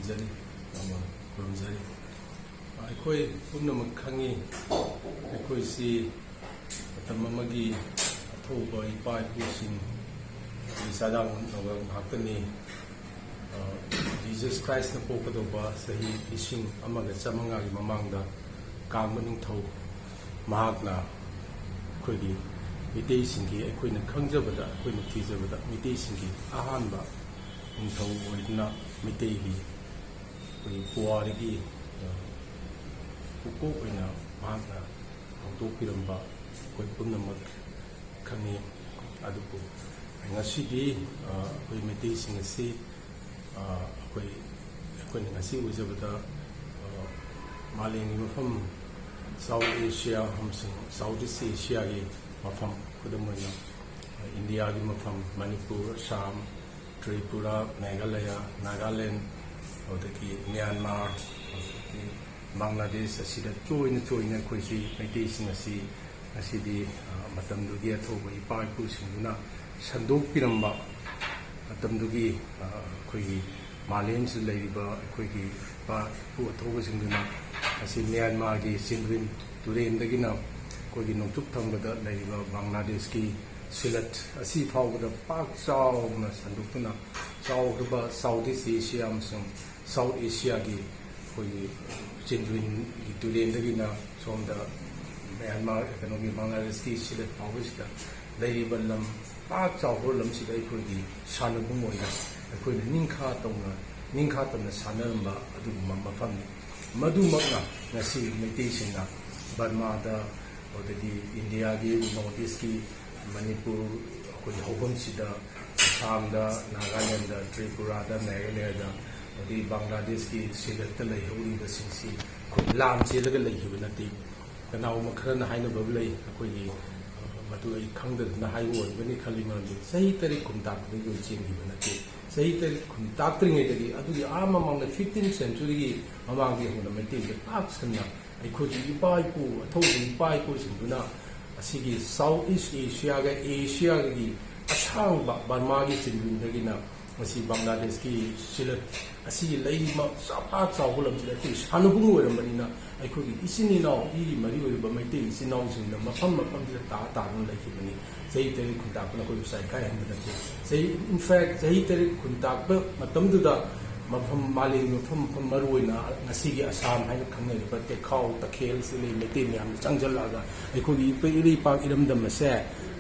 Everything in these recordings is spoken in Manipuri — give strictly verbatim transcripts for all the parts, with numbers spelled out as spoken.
ꯈꯨꯔꯨꯝꯖꯔꯤ, ꯑꯃ ꯈꯨꯔꯨꯝꯖꯔꯤ꯫ ꯑꯩꯈꯣꯏ ꯄꯨꯝꯅꯃꯛ ꯈꯪꯉꯤ, ꯑꯩꯈꯣꯏꯁꯤ ꯃꯇꯝ ꯑꯃꯒꯤ ꯑꯊꯧꯕ ꯏꯄꯥ ꯏꯄꯨꯁꯤꯡ ꯆꯥꯗꯥꯡꯅꯕ ꯉꯥꯛꯇꯅꯤ꯫ ꯑ, Jesus Christ ꯅ ꯄꯣꯛꯀꯗꯧꯕ ꯆꯍꯤ ꯂꯤꯁꯤꯡ ꯑꯃꯒ ꯆꯥꯃꯉꯥꯒꯤ ꯃꯃꯥꯡꯗ ꯀꯥꯡꯕ ꯅꯤꯡꯊꯧ ꯃꯍꯥꯛꯅ ꯑꯩꯈꯣꯏꯒꯤ ꯃꯤꯇꯩꯁꯤꯡꯒꯤ, ꯑꯩꯈꯣꯏꯅ ꯈꯪꯖꯕꯗ, ꯑꯩꯈꯣꯏꯅ ꯊꯤꯖꯕꯗ ꯃꯤꯇꯩꯁꯤꯡꯒꯤ ꯑꯍꯥꯟꯕ ꯅꯤꯡꯊꯧ ꯑꯣꯏꯗꯨꯅ ꯃꯤꯇꯩꯒꯤ ꯑꯩꯈꯣꯏꯒꯤ ꯄꯨꯋꯥꯔꯤꯒꯤ, ꯑ, ꯄꯨꯀꯣꯛ ꯑꯣꯏꯅ ꯃꯍꯥꯛꯅ ꯍꯧꯗꯣꯛꯄꯤꯔꯝꯕ ꯑꯩꯈꯣꯏ ꯄꯨꯝꯅꯃꯛ ꯈꯪꯉꯤ꯫ ꯑꯗꯨꯕꯨ ꯉꯁꯤꯗꯤ, ꯑ, ꯑꯩꯈꯣꯏ ꯃꯩꯇꯩꯁꯤꯡ ꯑꯁꯤ, ꯑ, ꯑꯩꯈꯣꯏ, ꯑꯩꯈꯣꯏꯅ ꯉꯁꯤ ꯎꯖꯕꯗ, ꯑ, ꯃꯥꯂꯦꯝꯒꯤ ꯃꯐꯝ, South Asia ꯑꯃꯁꯨꯡ South East Asia ꯒꯤ ꯃꯐꯝ, ꯈꯨꯗꯝ ꯑꯣꯏꯅ, ꯑ, ꯏꯟꯗꯤꯌꯥꯒꯤ ꯃꯐꯝ ꯃꯅꯤꯄꯨꯔ, ꯑꯁꯥꯝ, ꯇ꯭ꯔꯤꯄꯨꯔꯥ, ꯃꯦꯘꯥꯂꯌꯥ, ꯅꯥꯒꯥꯂꯦꯟ, ꯑꯗꯨꯗꯒꯤ ꯃ꯭ꯌꯥꯟꯃꯥꯔ, ꯑꯗꯨꯗꯒꯤ ꯕꯪꯒ꯭ꯂꯥꯗꯦꯁ ꯑꯁꯤꯗ ꯆꯣꯏꯅ ꯆꯣꯏꯅ ꯑꯩꯈꯣꯏꯁꯤ ꯃꯩꯇꯩꯁꯤꯡ ꯑꯁꯤ ꯉꯁꯤꯗꯤ, ꯑ, ꯃꯇꯝꯗꯨꯒꯤ ꯑꯊꯧꯕ ꯏꯄꯥ ꯏꯄꯨꯁꯤꯡꯗꯨꯅ ꯁꯟꯗꯣꯛꯄꯤꯔꯝꯕ ꯃꯇꯝꯗꯨꯒꯤ, ꯑ, ꯑꯩꯈꯣꯏꯒꯤ ꯃꯥꯂꯦꯝꯁꯤꯗ ꯂꯩꯔꯤꯕ ꯑꯩꯈꯣꯏꯒꯤ ꯏꯄꯥ ꯏꯄꯨ ꯑꯊꯧꯕꯁꯤꯡꯗꯨꯅ ꯉꯁꯤ ꯃ꯭ꯌꯥꯟꯃꯥꯔꯒꯤ ꯆꯤꯟꯗ꯭ꯔꯤꯟ ꯇꯨꯔꯦꯟꯗꯒꯤꯅ ꯑꯩꯈꯣꯏꯒꯤ ꯅꯣꯡꯆꯨꯞ ꯊꯪꯕꯗ ꯂꯩꯔꯤꯕ ꯕꯪꯒ꯭ꯂꯥꯗꯦꯁꯀꯤ ꯁꯤꯂꯠ ꯑꯁꯤ ꯐꯥꯎꯕꯗ ꯄꯥꯛ ꯆꯥꯎꯅ ꯁꯟꯗꯣꯛꯇꯨꯅ ꯆꯥꯎꯈ꯭ꯔꯕ South East Asia ꯑꯃꯁꯨꯡ South Asia ꯒꯤ ꯑꯩꯈꯣꯏꯒꯤ ꯆꯤꯟꯗ꯭ꯔꯤꯟꯒꯤ ꯇꯨꯔꯦꯟꯗꯒꯤꯅ ꯁꯣꯝꯗ ꯃ꯭ꯌꯥꯟꯃꯥꯔ, ꯀꯩꯅꯣꯒꯤ ꯕꯪꯒ꯭ꯂꯥꯗꯦꯁꯀꯤ ꯁꯤꯂꯦꯠ ꯐꯥꯎꯕꯁꯤꯗ ꯂꯩꯔꯤꯕ ꯂꯝ ꯄꯥꯛ ꯆꯥꯎꯈ꯭ꯔꯕ ꯂꯝꯁꯤꯗ ꯑꯩꯈꯣꯏꯒꯤ ꯁꯥꯟꯅꯕꯨꯡ ꯑꯣꯏꯅ ꯑꯩꯈꯣꯏꯅ ꯅꯤꯡꯈꯥ ꯇꯧꯅ, ꯅꯤꯡꯈꯥ ꯇꯝꯅ ꯁꯥꯟꯅꯔꯝꯕ ꯑꯗꯨꯒꯨꯝꯕ ꯃꯐꯝꯅꯤ꯫ ꯃꯗꯨꯃꯛꯅ ꯉꯁꯤ ꯃꯩꯇꯩꯁꯤꯡꯅ ꯕꯔꯃꯥꯗ, ꯑꯗꯨꯗꯒꯤ ꯏꯟꯗꯤꯌꯥꯒꯤ North East ꯀꯤ ꯃꯅꯤꯄꯨꯔ ꯑꯩꯈꯣꯏꯒꯤ ꯍꯧꯐꯝꯁꯤꯗ, ꯑꯁꯥꯝꯗ, ꯅꯥꯒꯥꯂꯦꯟꯗ, ꯇ꯭ꯔꯤꯄꯨꯔꯥꯗ, ꯃꯦꯘꯥꯂꯌꯥꯗ, ꯑꯗꯒꯤ ꯕꯪꯒ꯭ꯂꯥꯗꯦꯁꯀꯤ ꯁꯤꯂꯦꯠꯇ ꯂꯩꯍꯧꯔꯤꯕꯁꯤꯡꯁꯤ ꯑꯩꯈꯣꯏ ꯂꯥꯟ ꯆꯦꯜꯂꯒ ꯂꯩꯈꯤꯕ ꯅꯠꯇꯦ꯫ ꯀꯅꯥꯒꯨꯝꯕ ꯈꯔꯅ ꯍꯥꯏꯅꯕ ꯑꯃ ꯂꯩ, ꯑꯩꯈꯣꯏꯒꯤ, ꯑ, ꯃꯗꯨ ꯑꯩ ꯈꯪꯗꯗꯅ ꯍꯥꯏꯕ ꯑꯣꯏꯔꯝꯒꯅꯤ ꯈꯜꯂꯤ, ꯃꯔꯝꯗꯤ ꯆꯍꯤ ꯇꯔꯦꯠ ꯈꯨꯟꯇꯥꯛꯄꯗꯒꯤ ꯑꯣꯏꯅ ꯆꯦꯟꯈꯤꯕ ꯅꯠꯇꯦ꯫ ꯆꯍꯤ ꯇꯔꯦꯠ ꯈꯨꯟꯇꯥꯛꯇ꯭ꯔꯤꯉꯩꯗꯒꯤ, ꯑꯗꯨꯒꯤ ꯑꯥ ꯃꯃꯥꯡꯗ fifteenth century ꯒꯤ ꯃꯃꯥꯡꯗꯒꯤ ꯍꯧꯅ ꯃꯩꯇꯩꯁꯦ ꯄꯥꯛ ꯁꯟꯅ ꯑꯩꯈꯣꯏꯒꯤ ꯏꯄꯥ ꯏꯄꯨ ꯑꯊꯧꯕ ꯏꯄꯥ ꯏꯄꯨꯁꯤꯡꯗꯨꯅ ꯑꯁꯤꯒꯤ South East Asia ꯒ Asia ꯒꯤ ꯑꯁꯥꯡꯕ ꯕꯔꯃꯥꯒꯤ ꯆꯤꯟꯗꯨꯗꯒꯤꯅ ꯃꯁꯤ ꯕꯪꯒ꯭ꯂꯥꯗꯦꯁꯀꯤ ꯁꯤꯂꯠ ꯑꯁꯤꯒꯤ ꯂꯩꯔꯤꯕ ꯆꯥꯎꯈꯥ ꯆꯥꯎꯕ ꯂꯝꯁꯤꯗ ꯑꯩꯈꯣꯏ ꯁꯥꯟꯅꯕꯨꯡ ꯑꯣꯏꯔꯝꯕꯅꯤꯅ, ꯑꯩꯈꯣꯏꯒꯤ ꯏꯆꯤꯟ ꯏꯅꯥꯎ, ꯏꯒꯤ ꯃꯔꯤ ꯑꯣꯏꯔꯤꯕ ꯃꯩꯇꯩ ꯏꯆꯤꯟ ꯏꯅꯥꯎꯁꯤꯡꯅ ꯃꯐꯝ ꯃꯐꯝꯁꯤꯗ ꯇꯥ ꯇꯥꯗꯨꯅ ꯂꯩꯈꯤꯕꯅꯤ꯫ ꯆꯍꯤ ꯇꯔꯦꯠ ꯈꯨꯟꯇꯥꯛꯄꯅ ꯑꯩꯈꯣꯏꯕꯨ ꯆꯥꯏꯈꯥꯏꯍꯟꯕ ꯅꯠꯇꯦ꯫ ꯆꯍꯤ, in fact, ꯆꯍꯤ ꯇꯔꯦꯠ ꯈꯨꯟꯇꯥꯛꯄ ꯃꯇꯝꯗꯨꯗ ꯃꯐꯝ, ꯃꯥꯂꯦꯝꯒꯤ ꯃꯐꯝ ꯃꯐꯝ, ꯃꯔꯨ ꯑꯣꯏꯅ ꯉꯁꯤꯒꯤ ꯑꯁꯥꯝ ꯍꯥꯏꯅ ꯈꯪꯅꯔꯤꯕ ꯇꯦꯈꯥꯎ, ꯇꯈꯦꯜ, ꯁꯤꯂꯩ ꯃꯩꯇꯩ ꯃꯌꯥꯝꯅ ꯆꯪꯁꯤꯜꯂꯛꯑꯒ ꯑꯩꯈꯣꯏꯒꯤ ꯏꯄꯩ ꯏꯔꯩꯄꯥꯛ ꯏꯔꯝꯗꯝ ꯑꯁꯦ,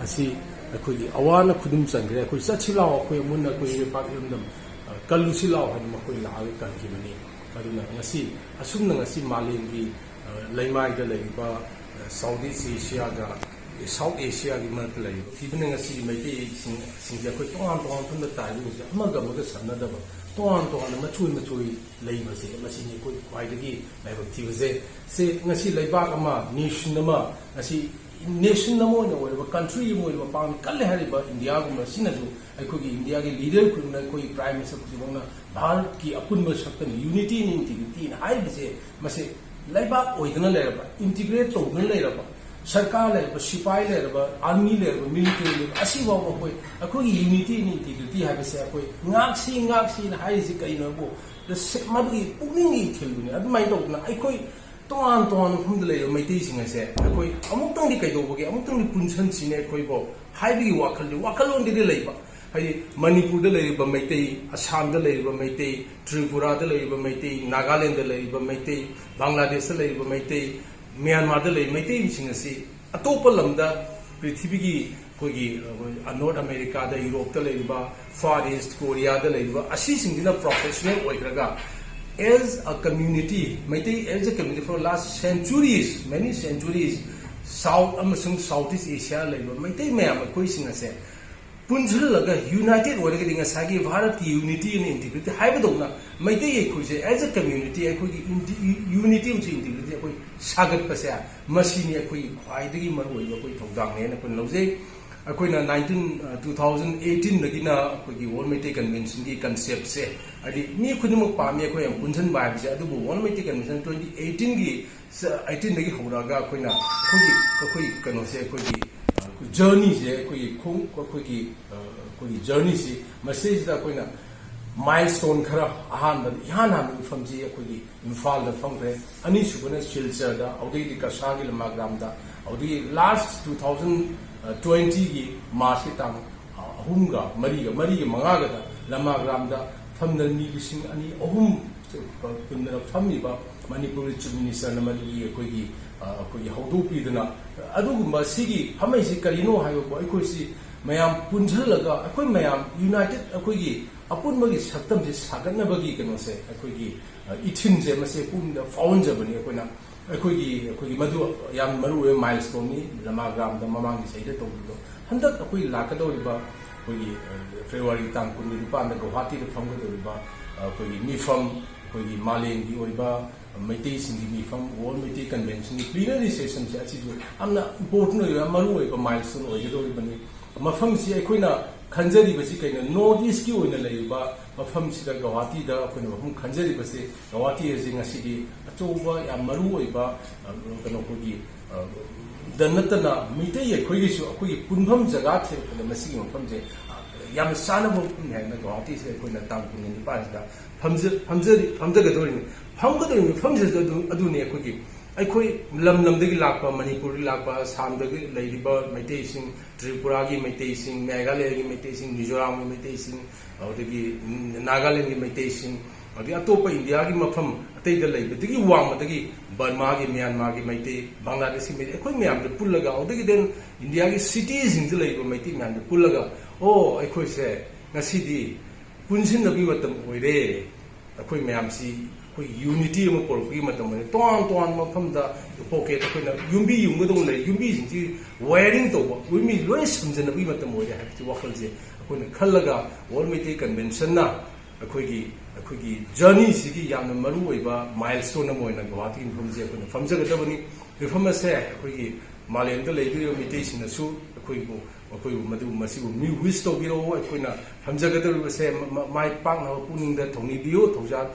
ꯑꯁꯤ ꯑꯩꯈꯣꯏꯒꯤ ꯑꯋꯥꯅ ꯈꯨꯗꯨꯝ ꯆꯟꯈ꯭ꯔꯦ꯫ ꯑꯩꯈꯣꯏ ꯆꯠꯁꯤ ꯂꯥꯎ, ꯑꯩꯈꯣꯏ ꯑꯃꯨꯟꯅ ꯑꯩꯈꯣꯏ ꯏꯔꯩꯄꯥꯛ ꯏꯔꯝꯗꯝ, ꯑ, ꯀꯜꯂꯨꯁꯤ ꯂꯥꯎ ꯍꯥꯏꯅ ꯃꯈꯣꯏ ꯂꯥꯛꯑꯒ ꯀꯟꯈꯤꯕꯅꯤ꯫ ꯑꯗꯨꯅ ꯉꯁꯤ, ꯑꯁꯨꯝꯅ ꯉꯁꯤ ꯃꯥꯂꯦꯝꯒꯤ, ꯑ, ꯂꯩꯃꯥꯏꯗ ꯂꯩꯔꯤꯕ, ꯑ, South East Asia ꯒ, South Asia ꯒꯤ ꯃꯔꯛꯇ ꯂꯩꯔꯤꯕ, ꯊꯤꯕꯅ ꯉꯁꯤ ꯃꯩꯇꯩꯁꯤꯡ, ꯁꯤꯡꯁꯦ ꯑꯩꯈꯣꯏ ꯇꯣꯉꯥꯟ ꯇꯣꯉꯥꯟ ꯃꯐꯝꯗ ꯇꯥꯔꯤꯕꯁꯤꯡꯁꯦ ꯑꯃꯒ ꯑꯃꯒ ꯁꯝꯅꯗꯕ, ꯇꯣꯉꯥꯟ ꯇꯣꯉꯥꯟꯅ ꯃꯆꯣꯏ ꯃꯆꯣꯏ ꯂꯩꯕꯁꯦ, ꯃꯁꯤꯅꯤ ꯑꯩꯈꯣꯏ ꯈ꯭ꯋꯥꯏꯗꯒꯤ ꯂꯥꯏꯕꯛ ꯊꯤꯕꯁꯦ꯫ ꯁꯤ ꯉꯁꯤ ꯂꯩꯕꯥꯛ ꯑꯃ, nation ꯑꯃ, ꯉꯁꯤ nation ꯑꯃ ꯑꯣꯏꯅ ꯑꯣꯏꯔꯤꯕ, country ꯑꯃ ꯑꯣꯏꯅ ꯃꯄꯥꯡꯒꯜ ꯀꯜꯂꯦ ꯍꯥꯏꯔꯤꯕ ꯏꯟꯗꯤꯌꯥꯒꯨꯝꯕ ꯑꯁꯤꯅꯁꯨ ꯑꯩꯈꯣꯏꯒꯤ ꯏꯟꯗꯤꯌꯥꯒꯤ leader ꯈꯨꯗꯤꯡꯃꯛꯅ, ꯑꯩꯈꯣꯏꯒꯤ Prime Minister ꯈꯨꯗꯤꯡꯃꯛꯅ ꯚꯥꯔꯠꯀꯤ ꯑꯄꯨꯟꯕ ꯁꯛꯇꯝ, unity and integrity ꯅ ꯍꯥꯏꯔꯤꯕꯁꯦ, ꯃꯁꯤ ꯂꯩꯕꯥꯛ ꯑꯣꯏꯗꯅ ꯂꯩꯔꯕ, integrate ꯇꯧꯗꯨꯅ ꯂꯩꯔꯕ, ꯁꯔꯀꯥꯔ ꯂꯩꯔꯕ, ꯁꯤꯄꯥꯏ ꯂꯩꯔꯕ, army ꯂꯩꯔꯕ, military ꯂꯩꯔꯕ, ꯑꯁꯤꯐꯥꯎꯕ ꯑꯩꯈꯣꯏ, ꯑꯩꯈꯣꯏꯒꯤ unity and integrity ꯍꯥꯏꯕꯁꯦ ꯑꯩꯈꯣꯏ ꯉꯥꯛꯁꯤ, ꯉꯥꯛꯁꯤꯅ ꯍꯥꯏꯔꯤꯁꯤ ꯀꯩꯅꯣꯕꯨ, ꯃꯗꯨꯒꯤ ꯄꯨꯛꯅꯤꯡꯒꯤ ꯏꯊꯤꯜꯗꯨꯅꯤ꯫ ꯑꯗꯨꯃꯥꯏꯅ ꯇꯧꯗꯅ ꯑꯩꯈꯣꯏ ꯇꯣꯉꯥꯟ ꯇꯣꯉꯥꯟꯕ ꯃꯐꯝꯗ ꯂꯩꯔꯤꯕ ꯃꯩꯇꯩꯁꯤꯡ ꯑꯁꯦ ꯑꯩꯈꯣꯏ ꯑꯃꯨꯛꯇꯪꯗꯤ ꯀꯩꯗꯧꯕꯒꯦ, ꯑꯃꯨꯛꯇꯪꯗꯤ ꯄꯨꯟꯁꯟꯁꯤꯅꯦ ꯑꯩꯈꯣꯏꯕꯨ ꯍꯥꯏꯕꯒꯤ ꯋꯥꯈꯜꯗꯤ, ꯋꯥꯈꯜꯂꯣꯟꯗꯨꯗꯤ ꯂꯩꯕ꯫ ꯍꯥꯏꯗꯤ ꯃꯅꯤꯄꯨꯔꯗ ꯂꯩꯔꯤꯕ ꯃꯩꯇꯩ, ꯑꯁꯥꯝꯗ ꯂꯩꯔꯤꯕ ꯃꯩꯇꯩ, ꯇ꯭ꯔꯤꯄꯨꯔꯥꯗ ꯂꯩꯔꯤꯕ ꯃꯩꯇꯩ, ꯅꯥꯒꯥꯂꯦꯟꯗ ꯂꯩꯔꯤꯕ ꯃꯩꯇꯩ, ꯕꯪꯒ꯭ꯂꯥꯗꯦꯁꯇ ꯂꯩꯔꯤꯕ ꯃꯩꯇꯩ, ꯃ꯭ꯌꯥꯟꯃꯥꯔꯗ ꯂꯩꯔꯤꯕ ꯃꯩꯇꯩꯁꯤꯡ ꯑꯁꯤ ꯑꯇꯣꯞꯄ ꯂꯝꯗ, ꯄ꯭ꯔꯤꯊꯤꯕꯤꯒꯤ ꯑꯩꯈꯣꯏꯒꯤ, ꯑ, North America ꯗ, ꯌꯨꯔꯣꯞꯇ ꯂꯩꯔꯤꯕ, Far East Korea ꯗ ꯂꯩꯔꯤꯕ ꯑꯁꯤꯁꯤꯡꯁꯤꯅ professional ꯑꯣꯏꯈ꯭ꯔꯒ, as a community, Meitei as a community for last centuries, many centuries, South ꯑꯃꯁꯨꯡ South East Asia ꯂꯩꯕ ꯃꯩꯇꯩ ꯃꯌꯥꯝ ꯑꯩꯈꯣꯏꯁꯤꯡ ꯑꯁꯦ ꯄꯨꯟꯁꯤꯜꯂꯒ united ꯑꯣꯏꯔꯒꯗꯤ ꯉꯁꯥꯏꯒꯤ ꯚꯥꯔꯠꯀꯤ unity and integrity ꯍꯥꯏꯕꯗꯧꯅ ꯃꯩꯇꯩ ꯑꯩꯈꯣꯏꯁꯦ as a community ꯑꯩꯈꯣꯏꯒꯤ unity ꯑꯃꯁꯨꯡ integrity ꯑꯩꯈꯣꯏ ꯁꯥꯒꯠꯄꯁꯦ, ꯃꯁꯤꯅꯤ ꯑꯩꯈꯣꯏꯒꯤ ꯈ꯭ꯋꯥꯏꯗꯒꯤ ꯃꯔꯨꯑꯣꯏꯕ ꯑꯩꯈꯣꯏ ꯊꯧꯗꯥꯡꯅꯦꯅ ꯑꯩꯈꯣꯏꯅ ꯂꯧꯖꯩ꯫ ꯑꯩꯈꯣꯏꯅ nineteen, two thousand eighteen ꯗꯒꯤꯅ ꯑꯩꯈꯣꯏꯒꯤ World Meitei Convention ꯒꯤ concept ꯁꯦ, ꯍꯥꯏꯗꯤ ꯃꯤ ꯈꯨꯗꯤꯡꯃꯛ ꯄꯥꯝꯃꯤ ꯑꯩꯈꯣꯏ ꯌꯥꯝ ꯄꯨꯟꯁꯤꯟꯕ ꯍꯥꯏꯕꯁꯦ, ꯑꯗꯨꯕꯨ World Meitei Convention twenty eighteen ꯒꯤ, eighteen ꯗꯒꯤ ꯍꯧꯔꯛꯑꯒ ꯑꯩꯈꯣꯏꯅ ꯑꯩꯈꯣꯏꯒꯤ, ꯑꯩꯈꯣꯏ ꯀꯩꯅꯣꯁꯦ, ꯑꯩꯈꯣꯏꯒꯤ, ꯑ, journey ꯁꯦ, ꯑꯩꯈꯣꯏꯒꯤ ꯈꯣꯡ-, ꯑꯩꯈꯣꯏꯒꯤ, ꯑ, ꯑꯩꯈꯣꯏꯒꯤ ꯖꯔꯅꯤꯁꯤ ꯃꯁꯤꯗꯩꯁꯤꯗ ꯑꯩꯈꯣꯏꯅ ꯃꯥꯏꯜ ꯁ꯭ꯇꯣꯟ ꯈꯔ, ꯑꯍꯥꯟꯕꯗ ꯏꯍꯥꯟ ꯍꯥꯟꯕ ꯃꯐꯝꯁꯤ ꯑꯩꯈꯣꯏꯒꯤ ꯏꯝꯐꯥꯜꯗ ꯐꯝꯈ꯭ꯔꯦ, ꯑꯅꯤꯁꯨꯕꯅ ꯁꯤꯜꯆꯔꯗ, ꯑꯗꯨꯗꯒꯤꯗꯤ ꯀꯁꯥꯒꯤ ꯂꯃꯥꯒ꯭ꯔꯥꯝꯗ, ꯑꯗꯨꯗꯒꯤ ꯂꯥꯁ ꯇꯨ ꯊꯥꯎꯖꯟ ꯇ꯭ꯋꯦꯟꯇꯤꯒꯤ ꯃꯥꯔꯁꯀꯤ ꯇꯥꯡ ꯑꯍꯨꯝꯒ ꯃꯔꯤꯒ ꯃꯔꯤꯒ ꯃꯉꯥꯒꯗ ꯂꯃꯥꯒ꯭ꯔꯥꯝꯗ ꯐꯝꯗꯅ ꯃꯤ ꯂꯤꯁꯤꯡ ꯑꯅꯤ ꯑꯍꯨꯝ ꯄꯨꯟꯗꯅ ꯐꯝꯃꯤꯕ ꯃꯅꯤꯄꯨꯔꯒꯤ ꯆꯤꯐ ꯃꯤꯅꯤꯁꯇꯔꯅ ꯃꯗꯨꯒꯤ ꯑꯩꯈꯣꯏꯒꯤ ꯑꯩꯈꯣꯏꯒꯤ ꯍꯧꯗꯣꯛꯄꯤꯗꯅ, ꯑꯗꯨꯒꯨꯝꯕ ꯁꯤꯒꯤ ꯐꯝꯃꯩꯁꯤ ꯀꯔꯤꯅꯣ ꯍꯥꯏꯕꯕꯨ ꯑꯩꯈꯣꯏꯁꯤ ꯃꯌꯥꯝ ꯄꯨꯟꯁꯤꯜꯂꯒ ꯑꯩꯈꯣꯏ ꯃꯌꯥꯝ ꯌꯨꯅꯥꯏꯇꯦꯠ ꯑꯩꯈꯣꯏꯒꯤ ꯑꯄꯨꯟꯕꯒꯤ ꯁꯛꯇꯝꯁꯦ ꯁꯥꯒꯠꯅꯕꯒꯤ ꯀꯩꯅꯣꯁꯦ ꯑꯩꯈꯣꯏꯒꯤ ꯏꯊꯤꯟꯁꯦ ꯃꯁꯦ ꯄꯨꯛꯅꯤꯡꯗ ꯐꯥꯎꯍꯟꯖꯕꯅꯤ꯫ ꯑꯩꯈꯣꯏꯅ ꯑꯩꯈꯣꯏꯒꯤ ꯑꯩꯈꯣꯏꯒꯤ ꯃꯗꯨ ꯌꯥꯝ ꯃꯔꯨ ꯑꯣꯏꯕ ꯃꯥꯏꯜ ꯁ꯭ꯇꯣꯟꯅꯤ꯫ ꯂꯃꯥꯒ꯭ꯔꯥꯝꯗ ꯃꯃꯥꯡꯒꯤ ꯆꯍꯤꯗ ꯇꯧꯈꯤꯕꯗꯣ ꯍꯟꯗꯛ ꯑꯩꯈꯣꯏ ꯂꯥꯛꯀꯗꯧꯔꯤꯕ ꯑꯩꯈꯣꯏꯒꯤ ꯐꯦꯕ꯭ꯔꯨꯋꯥꯔꯤ ꯇꯥꯡ ꯀꯨꯟꯒ ꯅꯤꯄꯥꯟꯗ ꯒꯧꯍꯥꯇꯤꯗ ꯐꯝꯒꯗꯧꯔꯤꯕ ꯑꯩꯈꯣꯏꯒꯤ ꯃꯤꯐꯝ, ꯑꯩꯈꯣꯏꯒꯤ ꯃꯥꯂꯦꯝꯒꯤ ꯑꯣꯏꯕ ꯃꯩꯇꯩꯁꯤꯡꯒꯤ ꯃꯤꯐꯝ, ꯋꯥꯔꯜ ꯃꯩꯇꯩ ꯀꯟꯚꯦꯟꯁꯟꯒꯤ ꯄ꯭ꯂꯤꯅꯔꯤ ꯁꯦꯁꯟꯁꯦ ꯑꯁꯤꯁꯨ ꯌꯥꯝꯅ ꯏꯝꯄꯣꯔꯇꯦꯟ ꯑꯣꯏꯕ, ꯃꯔꯨ ꯑꯣꯏꯕ ꯃꯥꯏꯜ ꯁ꯭ꯇꯣꯟ ꯑꯣꯏꯒꯗꯧꯔꯤꯕꯅꯤ꯫ ꯃꯐꯝꯁꯤ ꯑꯩꯈꯣꯏꯅ ꯈꯟꯖꯔꯤꯕꯁꯤ ꯀꯩꯅꯣ, ꯅꯣꯔꯠ ꯏꯁꯀꯤ ꯑꯣꯏꯅ ꯂꯩꯔꯤꯕ ꯃꯐꯝꯁꯤꯗ ꯒꯧꯍꯥꯇꯤꯗ ꯑꯩꯈꯣꯏꯅ ꯃꯐꯝ ꯈꯟꯖꯔꯤꯕꯁꯤ, ꯒꯧꯍꯥꯇꯤ ꯑꯁꯤ ꯉꯁꯤꯗꯤ ꯑꯆꯧꯕ ꯌꯥꯝ ꯃꯔꯨ ꯑꯣꯏꯕ ꯀꯩꯅꯣ ꯑꯩꯈꯣꯏꯒꯤ ꯗ ꯅꯠꯇꯅ ꯃꯤꯇꯩ ꯑꯩꯈꯣꯏꯒꯤꯁꯨ ꯑꯩꯈꯣꯏꯒꯤ ꯄꯨꯟꯐꯝ ꯖꯒꯥ ꯊꯤꯔꯛꯄꯗ ꯃꯁꯤꯒꯤ ꯃꯐꯝꯁꯦ ꯌꯥꯝꯅ ꯆꯥꯅꯕ ꯃꯐꯝꯅꯤ ꯍꯥꯏꯅ ꯒꯧꯍꯥꯇꯤꯁꯦ ꯑꯩꯈꯣꯏꯅ ꯇꯥꯡ ꯀꯨꯟꯒ ꯅꯤꯄꯥꯟꯁꯤꯗ ꯐꯝꯖ- ꯐꯝꯖꯔꯤ- ꯐꯝꯖꯒꯗꯧꯔꯤꯅꯤ꯫ ꯐꯝꯒꯗꯧꯔꯤꯕ ꯃꯐꯝꯁꯤꯗ ꯑꯗꯨ- ꯑꯗꯨꯅꯤ ꯑꯩꯈꯣꯏꯒꯤ ꯑꯩꯈꯣꯏ ꯂꯝ ꯂꯝꯗꯒꯤ ꯂꯥꯛꯄ, ꯃꯅꯤꯄꯨꯔꯗꯒꯤ ꯂꯥꯛꯄ, ꯑꯁꯥꯝꯗꯒꯤ ꯂꯩꯔꯤꯕ ꯃꯩꯇꯩꯁꯤꯡ, ꯇ꯭ꯔꯤꯄꯨꯔꯥꯒꯤ ꯃꯩꯇꯩꯁꯤꯡ, ꯃꯦꯘꯥꯂꯌꯒꯤ ꯃꯩꯇꯩꯁꯤꯡ, ꯃꯤꯖꯣꯔꯥꯝꯒꯤ ꯃꯩꯇꯩꯁꯤꯡ, ꯑꯗꯨꯗꯒꯤ ꯅꯥꯒꯥꯂꯦꯟꯒꯤ ꯃꯩꯇꯩꯁꯤꯡ, ꯑꯗꯒꯤ ꯑꯇꯣꯞꯄ ꯏꯟꯗꯤꯌꯥꯒꯤ ꯃꯐꯝ ꯑꯇꯩꯗ ꯂꯩꯕꯗꯒꯤ ꯋꯥꯡꯃꯗꯒꯤ ꯕꯔꯃꯥꯒꯤ, ꯃ꯭ꯌꯥꯟꯃꯥꯔꯒꯤ ꯃꯩꯇꯩ, ꯕꯪꯒ꯭ꯂꯥꯗꯦꯁꯀꯤ ꯃꯩꯇꯩ, ꯑꯩꯈꯣꯏ ꯃꯌꯥꯝꯗ ꯄꯨꯜꯂꯒ, ꯑꯗꯨꯗꯒꯤ then ꯏꯟꯗꯤꯌꯥꯒꯤ ꯁꯤꯇꯤꯁꯤꯡꯗ ꯂꯩꯔꯤꯕ ꯃꯩꯇꯩ ꯃꯌꯥꯝꯗ ꯄꯨꯜꯂꯒ, ꯑꯣ, ꯑꯩꯈꯣꯏꯁꯦ ꯉꯁꯤꯗꯤ ꯄꯨꯟꯁꯤꯟꯅꯕꯒꯤ ꯃꯇꯝ ꯑꯣꯏꯔꯦ꯫ ꯑꯩꯈꯣꯏ ꯃꯌꯥꯝꯁꯤ ꯑꯩꯈꯣꯏ ꯌꯨꯅꯤꯇꯤ ꯑꯃ ꯄꯨꯔꯛꯄꯒꯤ ꯃꯇꯝ ꯑꯣꯏꯔꯦ꯫ ꯇꯣꯉꯥꯟ ꯇꯣꯉꯥꯟꯕ ꯃꯐꯝꯗ ꯄꯣꯀꯦꯠ ꯑꯩꯈꯣꯏꯅ ꯌꯨꯝꯕꯤ ꯌꯨꯡꯒꯗꯧꯅ ꯂꯩ, ꯌꯨꯝꯕꯤꯁꯤꯡꯁꯤ ꯋꯥꯌꯔꯤꯡ ꯇꯧꯕ, ꯌꯨꯝꯕꯤ ꯂꯣꯏꯅ ꯁꯝꯖꯟꯅꯕꯒꯤ ꯃꯇꯝ ꯑꯣꯏꯔꯦ ꯍꯥꯏꯕꯒꯤ ꯋꯥꯈꯜꯁꯦ ꯑꯩꯈꯣꯏꯅ ꯈꯜꯂꯒ ꯋꯥꯔꯜ ꯃꯩꯇꯩ ꯀꯟꯚꯦꯟꯁꯟꯅ ꯑꯩꯈꯣꯏꯒꯤ ꯑꯩꯈꯣꯏꯒꯤ ꯖꯔꯅꯤꯁꯤꯒꯤ ꯌꯥꯝꯅ ꯃꯔꯨ ꯑꯣꯏꯕ ꯃꯥꯏꯜ ꯁ꯭ꯇꯣꯟ ꯑꯃ ꯑꯣꯏꯅ ꯒꯧꯍꯥꯇꯤꯒꯤ ꯃꯐꯝꯁꯦ ꯑꯩꯈꯣꯏꯅ ꯐꯝꯖꯒꯗꯕꯅꯤ꯫ ꯃꯤꯐꯝ ꯑꯁꯦ ꯑꯩꯈꯣꯏꯒꯤ ꯃꯥꯂꯦꯝꯗ ꯂꯩꯕꯤꯔꯤꯕ ꯃꯤꯇꯩꯁꯤꯡꯅꯁꯨ ꯑꯩꯈꯣꯏꯕꯨ ꯑꯩꯈꯣꯏꯕꯨ ꯃꯗꯨ ꯃꯁꯤꯕꯨ ꯃꯤ ꯋꯤꯁ ꯇꯧꯕꯤꯔꯛꯑꯣ꯫ ꯑꯩꯈꯣꯏꯅ ꯐꯝꯖꯒꯗꯧꯔꯤꯕꯁꯦ ꯃ- ꯃ- ꯃꯥꯏ ꯄꯥꯛꯅꯕ ꯄꯨꯛꯅꯤꯡꯗ ꯊꯧꯅꯤꯕꯤꯌꯨ, ꯊꯧꯖꯥꯜ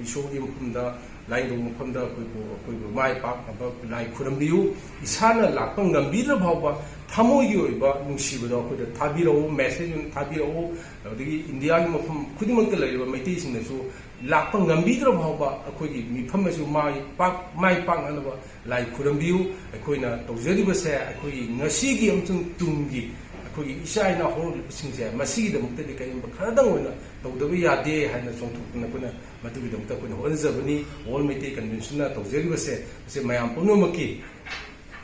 ꯏꯁꯣꯔꯒꯤ ꯃꯐꯝꯗ ꯂꯥꯏꯅꯤꯡꯊꯧ ꯃꯐꯝꯗ ꯑꯩꯈꯣꯏꯕꯨ ꯑꯩꯈꯣꯏꯕꯨ ꯃꯥꯏ ꯄꯥꯛꯅꯕ ꯂꯥꯏ ꯈꯨꯔꯝꯕꯤꯌꯨ꯫ ꯏꯁꯥꯅ ꯂꯥꯛꯄ ꯉꯝꯕꯤꯗ꯭ꯔ ꯐꯥꯎꯕ ꯊꯃꯣꯏꯒꯤ ꯑꯣꯏꯕ ꯅꯨꯡꯁꯤꯕꯗꯣ ꯑꯩꯈꯣꯏꯗ ꯊꯥꯕꯤꯔꯛꯎ, ꯃꯦꯁꯦꯖ ꯑꯣꯏꯅ ꯊꯥꯕꯤꯔꯛꯎ꯫ ꯑꯗꯒꯤ ꯏꯟꯗꯤꯌꯥꯒꯤ ꯃꯐꯝ ꯈꯨꯗꯤꯡꯃꯛꯇ ꯂꯩꯔꯤꯕ ꯃꯩꯇꯩꯁꯤꯡꯅꯁꯨ ꯂꯥꯛꯄ ꯉꯝꯕꯤꯗ꯭ꯔ ꯐꯥꯎꯕ ꯑꯩꯈꯣꯏꯒꯤ ꯃꯤꯐꯝ ꯑꯁꯤ ꯃꯥꯏ ꯄꯥꯛ ꯃꯥꯏ ꯄꯥꯛꯅꯅꯕ ꯂꯥꯏ ꯈꯨꯔꯝꯕꯤꯌꯨ꯫ ꯑꯩꯈꯣꯏꯅ ꯇꯧꯖꯔꯤꯕꯁꯦ ꯑꯩꯈꯣꯏꯒꯤ ꯉꯁꯤꯒꯤ ꯑꯃꯁꯨꯡ ꯇꯨꯡꯒꯤ ꯑꯩꯈꯣꯏꯒꯤ ꯏꯆꯥ ꯏꯅꯥꯎ ꯍꯧꯔꯛꯂꯤꯕꯁꯤꯡꯁꯦ ꯃꯁꯤꯒꯤꯗꯃꯛꯇꯗꯤ ꯀꯔꯤꯒꯨꯝꯕ ꯈꯔꯗꯪ ꯑꯣꯏꯅ ꯇꯧꯗꯕ ꯌꯥꯗꯦ ꯍꯥꯏꯅ ꯆꯣꯡꯊꯣꯛꯇꯨꯅ ꯑꯩꯈꯣꯏꯅ ꯃꯗꯨꯒꯤꯗꯃꯛꯇ ꯑꯩꯈꯣꯏꯅ ꯍꯣꯠꯅꯖꯕꯅꯤ꯫ All Meitei Convention ꯅ ꯇꯧꯖꯔꯤꯕꯁꯦ ꯃꯁꯤ ꯃꯌꯥꯝ ꯄꯨꯝꯅꯃꯛꯀꯤ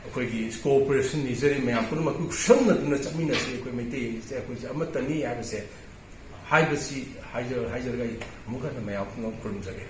ꯑꯩꯈꯣꯏꯒꯤ ꯀꯣꯑꯣꯄꯔꯦꯁꯟ ꯅꯤꯖꯔꯤ꯫ ꯃꯌꯥꯝ ꯄꯨꯝꯅꯃꯛ ꯈꯨꯠꯁꯝꯅꯗꯨꯅ ꯆꯠꯃꯤꯟꯅꯁꯤ꯫ ꯑꯩꯈꯣꯏ ꯃꯩꯇꯩꯁꯦ ꯑꯩꯈꯣꯏꯁꯦ ꯑꯃꯠꯇꯅꯤ ꯍꯥꯏꯕꯁꯦ ꯍꯥꯏꯕꯁꯤ ꯍꯥꯏꯖ- ꯍꯥꯏꯖꯔꯒ ꯑꯩ ꯑꯃꯨꯛ ꯍꯟꯅ ꯃꯌꯥꯝ ꯄꯨꯝꯅꯃꯛ ꯈꯨꯔꯨꯝꯖꯒꯦ꯫